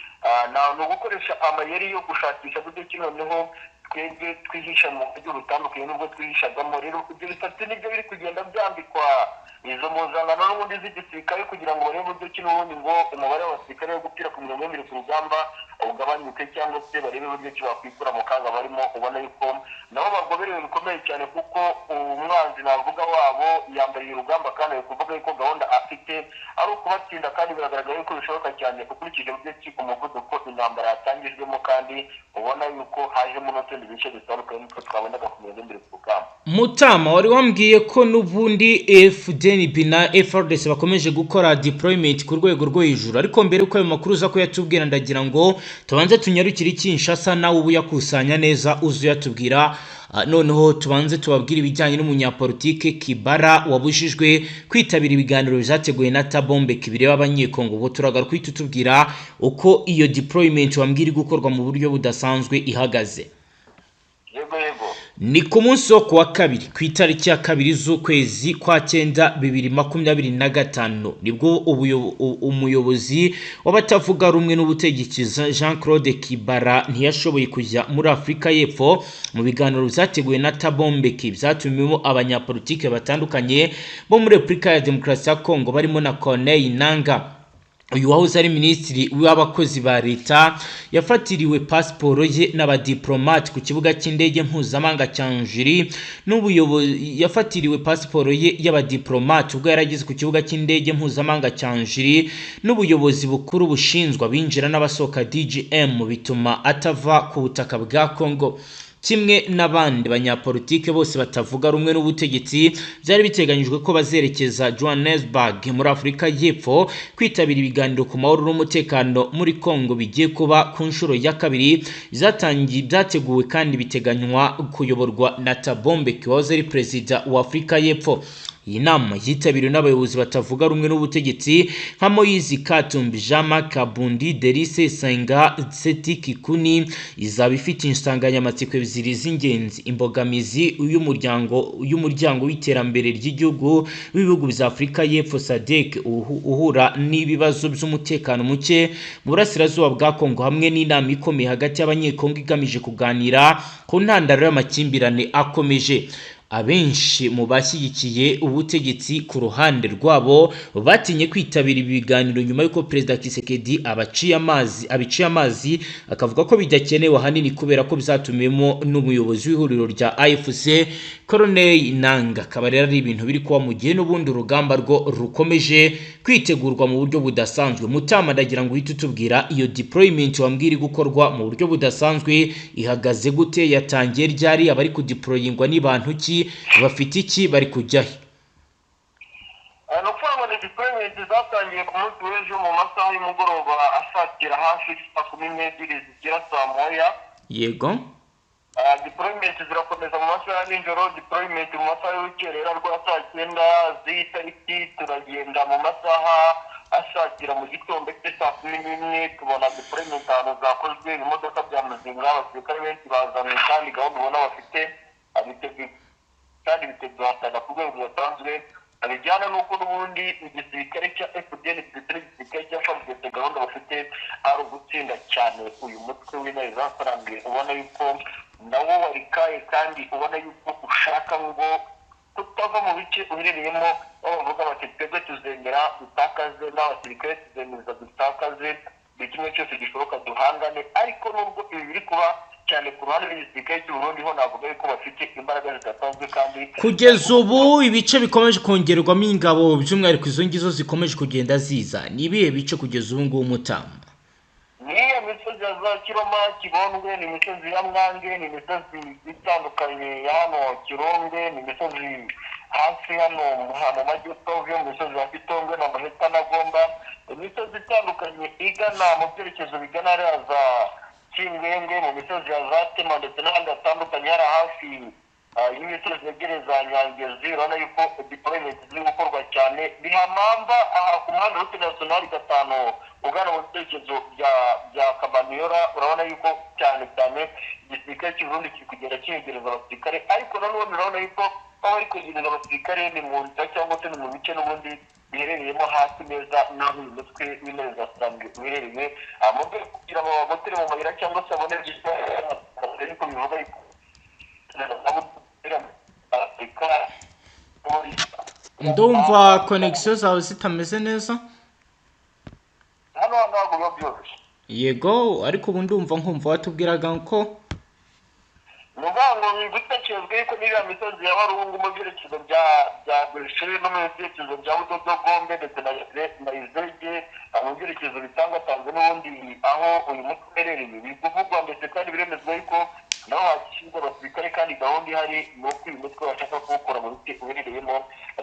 ni ugukoresha amayeri yo gushakisha buryo ki noneho twebwe twihisha mu buryo butandukanye n'ubwo twihishagamo. Rero ibyo bisatsi nibyo biri kugenda byambikwa izo mpuzankano n'ubundi z'igisirikare kugira ngo barebe uburyo ki n'ubundi ngo umubare w'abasirikare wo gupfira ku mirongo y'imbere ku rugamba ugabanyuke, cyangwa se barebe uburyo ki bakwikura mu kaga barimo. Ubona yuko nabo bagoberewe bikomeye cyane, kuko umwanzi navuga wabo yambariye urugamba, kandi ari kuvuga yuko gahunda afite ari ukubatsinda, kandi biragaragara yuko bishoboka cyane ukurikije uburyo ki umuvuduko intambara yatangijwemo, kandi ubona yuko hajemo n'utundi duce dutandukanye n'utwo twabonaga ku mirongo y'imbere ku rugamba. Mutama, wari wambwiye ko n'ubundi FDNB na FARDC bakomeje gukora deployment ku rwego rwo hejuru, ariko mbere yuko ayo makuru uza kuyatubwira, ndagira ngo tubanze tunyarukire i Kinshasa, nawe uba uyakusanya neza uze uyatubwira. Noneho tubanze tubabwire ibijyanye n'umunyapolitike Kibara wabujijwe kwitabira ibiganiro bizateguwe na Thabo Mbeki bireba Abanyekongo. Ubwo turagaruka uhita utubwira uko iyo deployment wambwira iri gukorwa mu buryo budasanzwe ihagaze. Yego yego. Ni ku munsi wo kuwa kabiri, ku itariki ya 2 z'ukwezi kwa 9 2025, nibwo umuyobozi w'abatavuga rumwe n'ubutegetsi Jean Claude Kibara ntiyashoboye kujya muri Afurika y'Epfo mu biganiro byateguwe na Thabo Mbeki byatumiwemo abanyapolitike batandukanye bo muri Repubulika ya Demokarasi ya Kongo, barimo na Corneille Nangaa. Uyu wahoze ari minisitiri w'abakozi ba leta yafatiriwe pasiporo ye n'abadiplomate ku kibuga cy'indege mpuzamahanga cya Njiri n'ubuyobozi. Yafatiriwe pasiporo ye y'abadiplomate ubwo yari ageze ku kibuga cy'indege mpuzamahanga cya Njiri n'ubuyobozi bukuru bushinzwe abinjira n'abasohoka DGM, bituma atava ku butaka bwa Congo. Kimwe n'abandi banyapolitike bose batavuga rumwe n'ubutegetsi, byari biteganyijwe ko bazerekeza Johannesburg muri Afurika y'Epfo kwitabira ibiganiro ku mahoro n'umutekano muri Congo bigiye kuba ku nshuro ya kabiri, zatangiye byateguwe kandi biteganywa kuyoborwa na Thabo Mbeki wahoze ari perezida wa Afurika y'Epfo. Iyi nama yitabiriwe n'abayobozi batavuga rumwe n'ubutegetsi nka Moise Katumbi, Jean-Marc Kabundi, Delice Senga, Seti Kikuni. Izaba ifite insanganyamatsiko ebyiri z'ingenzi: imbogamizi y'umuryango w'iterambere ry'igihugu w'ibihugu bya Afurika y'Epfo SADC uhura n'ibibazo by'umutekano muke mu burasirazuba bwa Kongo, hamwe n'inama ikomeye hagati y'Abanyekongo igamije kuganira ku ntandaro y'amakimbirane akomeje. Abenshi mu bashyigikiye ubutegetsi ku ruhande rwabo batinye kwitabira ibi biganiro nyuma y'uko Perezida Tshisekedi abaciye amazi, abiciye amazi, akavuga ko bidakenewe, ahanini kubera ko byatumiwemo n'umuyobozi w'ihuriro rya AFC Corneille Nangaa. Akaba rero ari ibintu biri kuba mu gihe n'ubundi urugamba rwo rukomeje kwitegurwa mu buryo budasanzwe. Mutama, ndagira ngo uhite utubwira iyo deployment wambwira iri gukorwa mu buryo budasanzwe ihagaze gute, yatangiye ryari, abari kudeployingwa ni bantu ki, bafite iki, bari kujya he? Ni ukuvuga ngo ni deployment zatangiye ku munsi w'ejo mu masaha y'umugoroba asatira hafi saa 12 zigera saa 1. Yego. Deployment zirakomeza mu masaha ya nijoro, deployment mu masaha y'urukerera rwa saa 9 z'iyi tariki. Turagenda mu masaha asatira mu gitondo cye saa 11, tubona deployment ahantu zakozwe, ibimodoka bya muzinga, abasirikare benshi bazanywe, kandi gahunda ubona bafite biteguye kandi biteguye guhatana ku rwego rudasanzwe. Bijyana n'uko n'ubundi igisirikare cya FDN ndetse n'igisirikare cya FARDC gahunda bafite ari ugutsinda cyane uyu mutwe w'Intare zasarambuye, ubona yuko nawo warikaye kandi ubona yuko ushaka ngo kutava mu bice uherereyemo, aho bavuga bati: "Twebwe tuzemera dutakaze n'abasirikare, tuzemeza dutakaze buri kimwe cyose gishoboka duhangane." Ariko nubwo ibi biri kuba cyane ku ruhande rw'igisirikare cy'u Burundi, ho navuga yuko bafite imbaraga zidasanzwe kandi Kugeza ubu ibice bikomeje kongerwamo ingabo, by'umwihariko izo ngizo zikomeje kugenda ziza, ni ibihe bice kugeza ubu ngubu, Mutama? Niyo misozi ya za Kiroma, Kibondwe, ni imisozi ya Mwange, ni imisozi itandukanye ya hano Kirongwe, ni imisozi hafi hano mu majyepfo yo mu misozi ya Kitongwe na Muheta na Gomba, imisozi itandukanye igana mu byerekezo bigana hariya za Kingwengwe, mu misozi ya za Tema ndetse n'ahandi hatandukanye hari hafi y'imisozi yegereye za Nyangezi. Urabona yuko deployment ziri gukorwa cyane Bihamamba, aha ku muhanda route nationale 5 ugana mu byerekezo bya Kamaniyora. Urabona yuko cyane cyane igisirikare cy'u Burundi kiri kugenda cyegereza abasirikare, ariko nanone urabona yuko aho bari kwegereza abasirikare ni mu nzira cyangwa se ni mu bice n'ubundi biherereyemo hasi neza n'aho uyu mutwe w'Intare za Sarambwe uherereye, mu rwego kugira ngo bagotere mu mayira cyangwa se babone byinshi. Ariko bivuga yuko Afurika Ndumva connexion zawe zitameze neza. Hano ntabwo biba byoroshye. Yego, ariko ubu ndumva nkumva. Watubwiraga ko Ni ukuvuga ngo bitekerezwa yuko n'iriya misozi ya Barungu mu byerekezo bya Bweshere no mu byerekezo bya Budodo, Gombe ndetse na Izege, mu byerekezo bitangatanzwe n'ubundi aho uyu mutwe uherereye, biri kuvugwa ndetse kandi biremezwa yuko naho hashyirwa abasirikare, kandi gahunda ihari ni uko uyu mutwe bashaka kuwukura mu bice uherereyemo,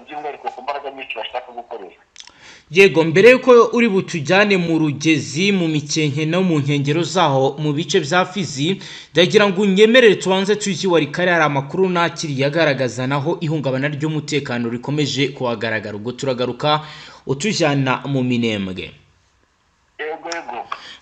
by'umwihariko ku mbaraga nyinshi bashaka gukoresha. Yego, mbere y'uko uri butujyane mu Rugezi, mu Mikenke no mu nkengero zaho mu bice bya Fizi, ndagira ngo unyemerere tubanze tujye Warikare. Hari amakuru nakiriye agaragaza naho ihungabana ry'umutekano rikomeje kuhagaragara. Ubwo turagaruka utujyana mu Minembwe. Yego.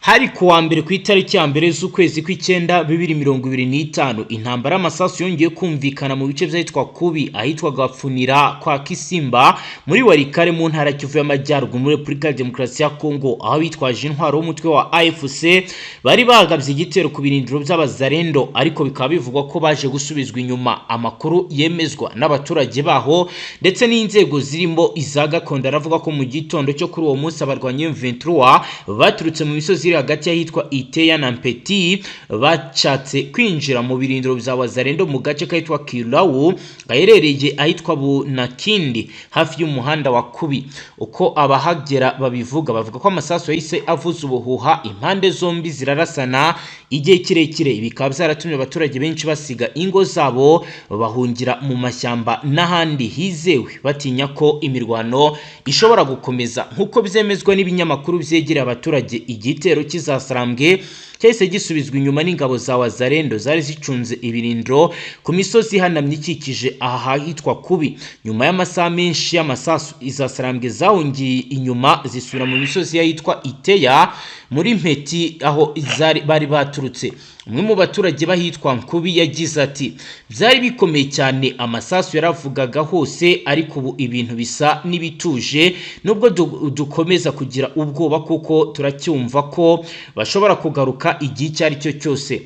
Hari ku wa mbere, ku itariki ya 1 z'ukwezi kw'icyenda 2025, intambara y'amasasu yongeye kumvikana mu bice by'ahitwa Kubi, ahitwa Gapfunira kwa Kisimba, muri Warikare, mu ntara ya Kivu y'Amajyaruguru, muri Repubulika ya Demokarasi ya Kongo, aho bitwaje intwaro w'umutwe wa AFC bari bagabye igitero ku birindiro by'Abazarendo, ariko bikaba bivugwa ko baje gusubizwa inyuma. Amakuru yemezwa n'abaturage baho ndetse n'inzego zirimo iza gakondo aravuga ko mu gitondo cyo kuri uwo munsi abarwanyi M23 baturutse mu misozi iri hagati y'ahitwa Iteya na Mpeti bashatse kwinjira mu birindiro bya Wazarendo mu gace kahitwa Kilawu, gaherereye ahitwa Bunakindi, hafi y'umuhanda wa Kubi. Uko abahagera babivuga, bavuga ko amasasu yahise avuza ubuhuha, impande zombi zirarasana igihe kirekire. Bikaba byaratumye abaturage benshi basiga ingo zabo bahungira mu mashyamba n'ahandi hizewe, batinya ko imirwano ishobora gukomeza. Nk'uko byemezwa n'ibinyamakuru byegereye abaturage, igitero cy'izasarambwe cyahise gisubizwa inyuma n'ingabo za Wazarendo zari zicunze ibirindiro ku misozi ihanamye ikikije aha hitwa Kubi. Nyuma y'amasaha menshi y'amasasu, izasarambwe zahungiye inyuma zisubira mu misozi y'ahitwa Iteya muri Mpeti, aho zari bari baturutse. Umwe mu baturage bahitwa Nkubi yagize ati: "Byari bikomeye cyane, amasasu yaravugaga hose, ariko ubu ibintu bisa n'ibituje, nubwo dukomeza kugira ubwoba kuko turacyumva ko bashobora kugaruka igihe icyo ari cyo cyose."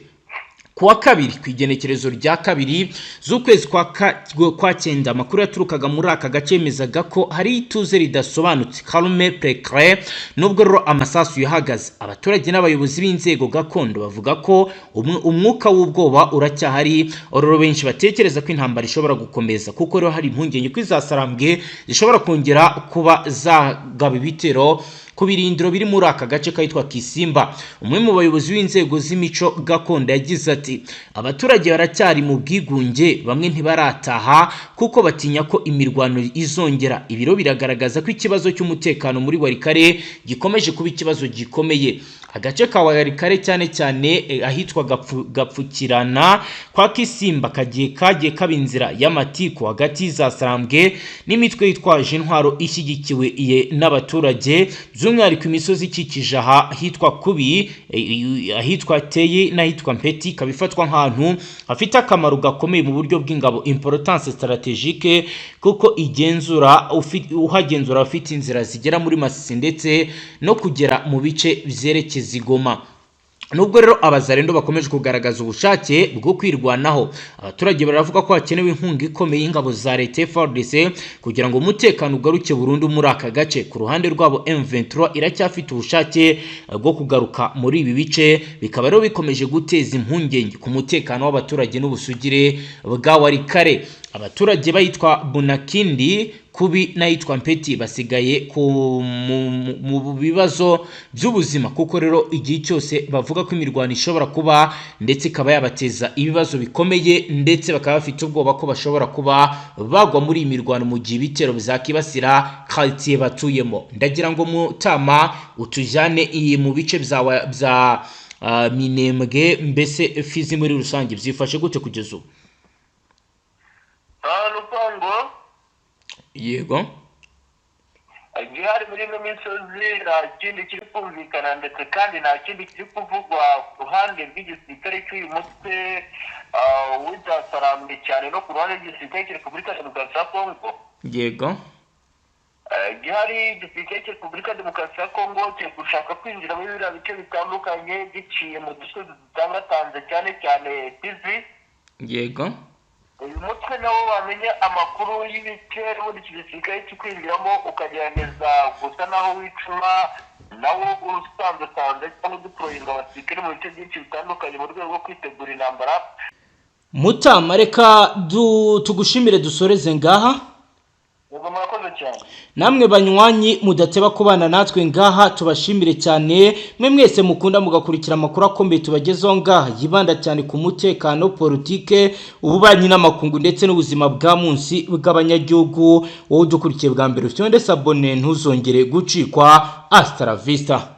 Ku wa kabiri, ku igenekerezo rya 2 z'ukwezi kwa cyenda, amakuru yaturukaga muri aka gace yemezaga ko hari ituze ridasobanutse, calme précaire, nubwo rero amasasu yahagaze. Abaturage n'abayobozi b'inzego gakondo bavuga ko umwuka w'ubwoba uracyahari, rero benshi batekereza ko intambara ishobora gukomeza, kuko rero hari impungenge ko izasarambwe zishobora kongera kuba zagaba ibitero ku birindiro biri muri aka gace kahitwa Kisimba. Umwe mu bayobozi w'inzego z'imico gakondo yagize ati: "Abaturage baracyari mu bwigunge, bamwe ntibarataha kuko batinya ko imirwano izongera." Ibiro biragaragaza ko ikibazo cy'umutekano muri Walikale gikomeje kuba ikibazo gikomeye. Agace ka Walikale, cyane cyane ahitwa Gapfukirana kwa Kisimba, kagiye kaba inzira y'amatiku hagati za Sarambwe n'imitwe yitwaje intwaro ishyigikiwe n'abaturage, by'umwihariko imisozi ikikije aha hitwa Kubi, ahitwa Teye n'ahitwa Mpeti, ikaba ifatwa nk'ahantu hafite akamaro gakomeye mu buryo bw'ingabo, importance stratégique, kuko igenzura uhagenzura afite inzira zigera muri Masisi ndetse no kugera mu bice byerekeza i Goma. Nubwo rero Abazarendo bakomeje kugaragaza ubushake bwo kwirwanaho, abaturage baravuga ko hakenewe inkunga ikomeye y'ingabo za leta FARDC kugira ngo umutekano ugaruke burundu muri aka gace. Ku ruhande rwabo, M23 iracyafite ubushake bwo kugaruka muri ibi bice, bikaba rero bikomeje guteza impungenge ku mutekano w'abaturage n'ubusugire bwa Walikale. Abaturage bayitwa Bunakindi, Kubi n'ahitwa Mpeti basigaye mu bibazo by'ubuzima, kuko rero igihe cyose bavuga ko imirwano ishobora kuba ndetse ikaba yabateza ibibazo bikomeye, ndetse bakaba bafite ubwoba ko bashobora kuba bagwa muri iyi mirwano mu gihe ibitero bizakibasira quartier batuyemo. Ndagira ngo Mutama utujyane iyi mu bice bya Minembwe, mbese Fizi muri rusange byifashe gute kugeza ubu? Rupango. Yego. Igihari muri ino misozi nta kindi kiri kumvikana, ndetse kandi nta kindi kiri kuvugwa ku ruhande rw'igisirikare cy'uyu mutwe w'ibyasarambe cyane no ku ruhande rw'igisirikare cya Repubulika Demokarasi ya Kongo. Igihari, igisirikare cya Repubulika Demokarasi ya Kongo kiri gushaka kwinjira muri biriya bice bitandukanye giciye mu dusozi dutangatanze, cyane cyane Fizi. Uyu mutwe nawo wamenya amakuru y'ibice ubundi iki gisirikare kikwinjiramo, ukagerageza gusa naho wicuma nawo usanzasanze cyangwa udeployinga abasirikare mu bice byinshi bitandukanye mu rwego rwo kwitegura intambara. Mutama, reka tugushimire, dusoreze ngaha. Yego, murakoze cyane. Namwe banywanyi mudateba kubana natwe ngaha, tubashimire cyane mwe mwese mukunda mugakurikira amakuru akomeye tubagezaho ngaha, yibanda cyane ku mutekano, politike, ububanyi n'amakungu ndetse n'ubuzima bwa munsi bw'abanyagihugu. Wowe udukurikiye bwa mbere, ufite ndetse abone, ntuzongere gucikwa. Hasta la vista.